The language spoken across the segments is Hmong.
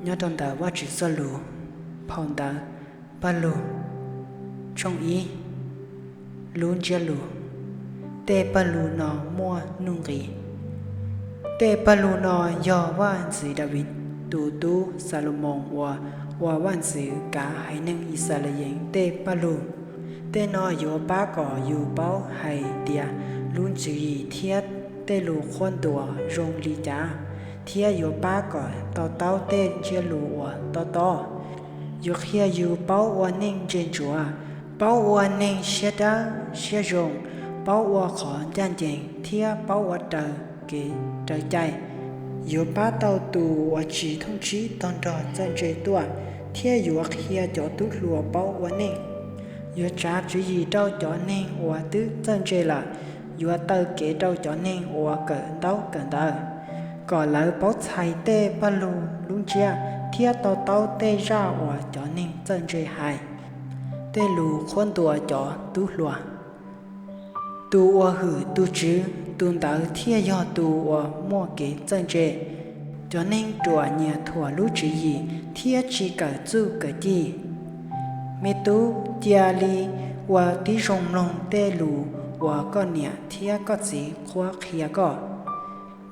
Nyob rau ntawm Vajtswv txoj lus, phau ntawv Paj Lug, tshooj ib, lub ntsiab lus. Tej paj lug no muaj nuj nqis. Tej paj lug no yog Vaj ntxwv Daviv tus tub Xalumoos uas ua vaj ntxwv kav haiv neeg Yixalayees tej paj lug. Tej no yuav pab kom yus paub hais tias lub tswv yim thiab tej lus qhuab ntuas zoo li cas, thiab yuav pab kom to taub tej ntsiab lus uas tob tob. Yuav qhia yus paub ua neej ntse ntsuav, paub ua neeg siab dawb siab zoo, paub ua qhov ncaj ncees, thiab paub ua raws kev raws cai. Yuav pab tau tus uas tsis thooj tsib tog nrog txawj ntse tuaj, thiab yuav qhia cov tub hluas paub ua neej. Yuav tsav tswv yim rau cov neeg uas twb txawj ntse lawm, yuav taw kev rau cov neeg uas kawm ntaub kawm ntawv, kom lawv paub txhais tej paj lug lub ntsiab thiab to taub tej zaj uas cov neeg txawj ntse hais. Tej lus qhuab ntuas cov tub hluas. Tus uas hwm tus Tswv, tus ntawd thiaj yog tus uas muaj kev txawj ntse. Cov neeg ruam nyiam thuam lub tswv yim thiab tsis kawm txuj kawm ci. Me tub, cia li ua tib zoo mloog tej lus uas koj niam thiab koj txiv qhuab qhia koj.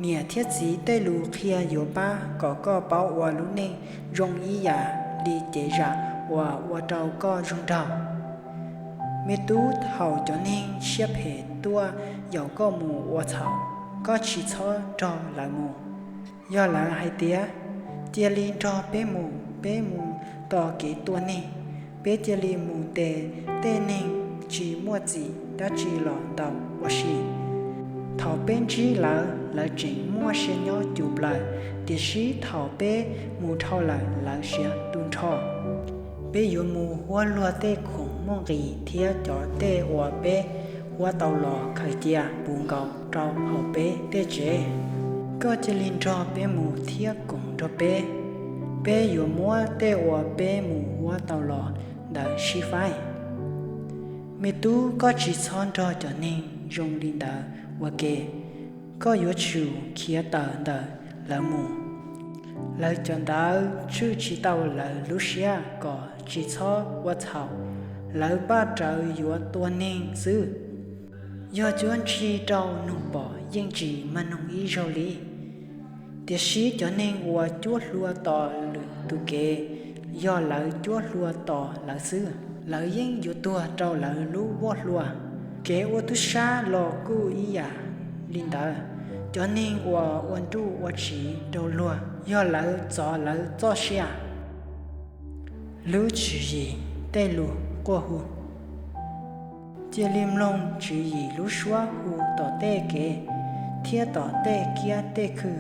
Niam thiab txiv tej lus qhia yuav pab kom koj paub ua lub neej zoo ib yam li cev zam uas ua rau koj zoo nraug. Me tub, thaum cov neeg siab phem tuaj yaum koj mus ua txhaum, koj tsis txhob nrog lawv mus. Yog lawv hais tias, cia li nrog peb mus, peb mus tos kev tua neeg, peb cia li mus ntes tej neeg tsis muaj txim dab tsi los ntau ua si. Thaum peb ntsib lawv, lawv tseem muaj sia nyob cuj plaws, tiam sis thaum peb mus dhau lawm, lawv siav tu nrho. Peb yuav mus huab luag tej khoom muaj nqis thiab cov dej uas peb huab tau los khaws cia puv nkaus rau hauv peb tej tsev. Koj cia li nrog peb mus thiab koom nrog peb. Peb yuav muab tej uas peb mus huab tau los ntawd sib faib. Me tub, koj tsis txhob nrog cov neeg zoo li ntawd ua ke. Koj yuav tsum khiav tawm ntawm lawv mus. Lawv cov ntawd tswj tsis tau lawv lub siab kom tsis txhob ua txhaum. Lawv npaj rawv yuav tua neeg xwb. Yog cuab ntshis rau noog pom yeej tsis mag noog ib zaug li. Tiam sis cov neeg uas cuab hlua tos lwm tus kev, yog lawv cuab hlua tos lawv xwb, lawv yeej yuav tuag rau lawv lub voj hlua. Kev ua tub sab los kuj ib yam li ntawd. Cov neeg uas ua nruj ua tsiv rau luag, yog lawv txov lawv txoj sia. Lub tswv yim tej lus quaj hu. Cia li mloog tswv yim lub suab hu tom tej kev thiab tom tej kiab tej khw,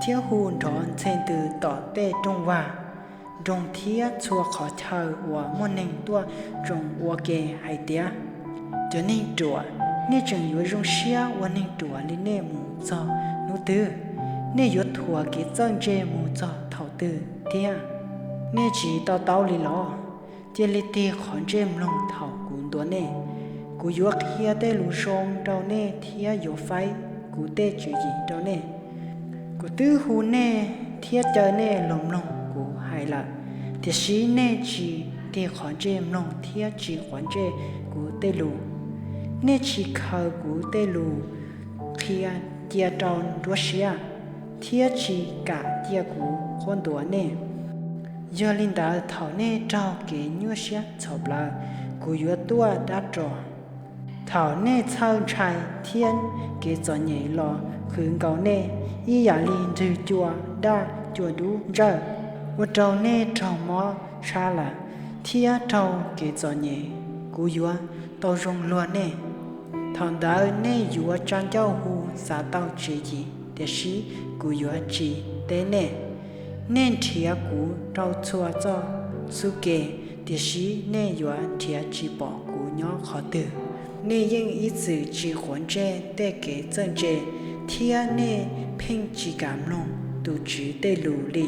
thiab hu nrov ntxhe ntws tom tej rooj vag, nroog thiab txhua qhov chaw uas muaj neeg tuaj tsoos ua ke hais tias, cov neeg ruam, nej tseem yuav zoo siab ua neeg ruam li nej mus txog hnub twg? Nej yuav thuam kev txawj ntse mus txog thaum twg thiab? Nej tsis to taub li los? Cia li tig qhov ntsej mloog thaum kuv ntuas nej. Kuv yuav qhia tej lus zoo rau nej thiab yuav faib kuv tej tswv yim rau nej. Kuv twb hu nej thiab caw nej los mloog kuv hais lawm, tiam sis nej tsis tig qhov ntsej mloog thiab tsis quav ntsej kuv tej lus. Nej tsis khaws kuv tej lus qhia cia rau nruab siab, thiab tsis kam cia kuv qhuab ntuas nej. Yog li ntawd, thaum nej raug kev nyuaj siab txhaum plaws, kuv yuav tuaj dab ros. Thaum nej txhawj ntshai thiab kev txom nyem los qhwv nkaus nej, ib yam li ntwg cua daj cua dub ntsawj, ua rau nej raug mob tshab lawm, thiab raug kev txom nyem, kuv yuav tau zoo luag nej. Thaum ntawd nej yuav tsa ncauj hu xav tau tswv yim, tiam sis kuv yuav tsis teb nej. Nej nrhiav kuv rau txhua txoj xub ke, tiam sis nej yuav nrhiav tsis pom kuv nyob qhov twg. Nej yeej ib txwm tsis quav ntsej tej kev txawj ntse, thiab nej pheej tsis kam mloog tus Tswv tej lus li.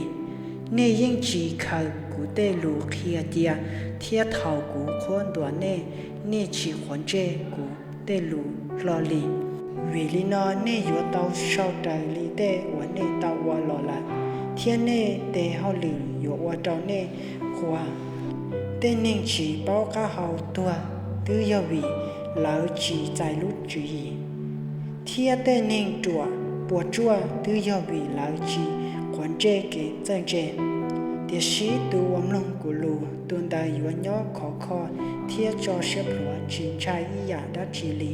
Nej yeej tsis khaws kuv tej lus qhia cia, thiab thaum kuv qhuab ntuas nej, nej tsis quav ntsej kuv tej lus hlo li. Vim li no nej yuav tau sau raws li tej uas nej tau ua los lawm. thiab nej tes hauj lwm yuav ua rau nej quaj. Tej neeg tsis paub qab hau tuag twb yog vim lawv tsis txais lub tswv yim, thiab tej neeg ruam puas tsuaj twb yog vim lawv tsis quav ntsej kev txawj ntse. Tiam sis tus uas mloog kuv lus, tus ntawd yuav nyob khov kho thiab tso siab plhuav tsis ntshai ib yam dab tsi li.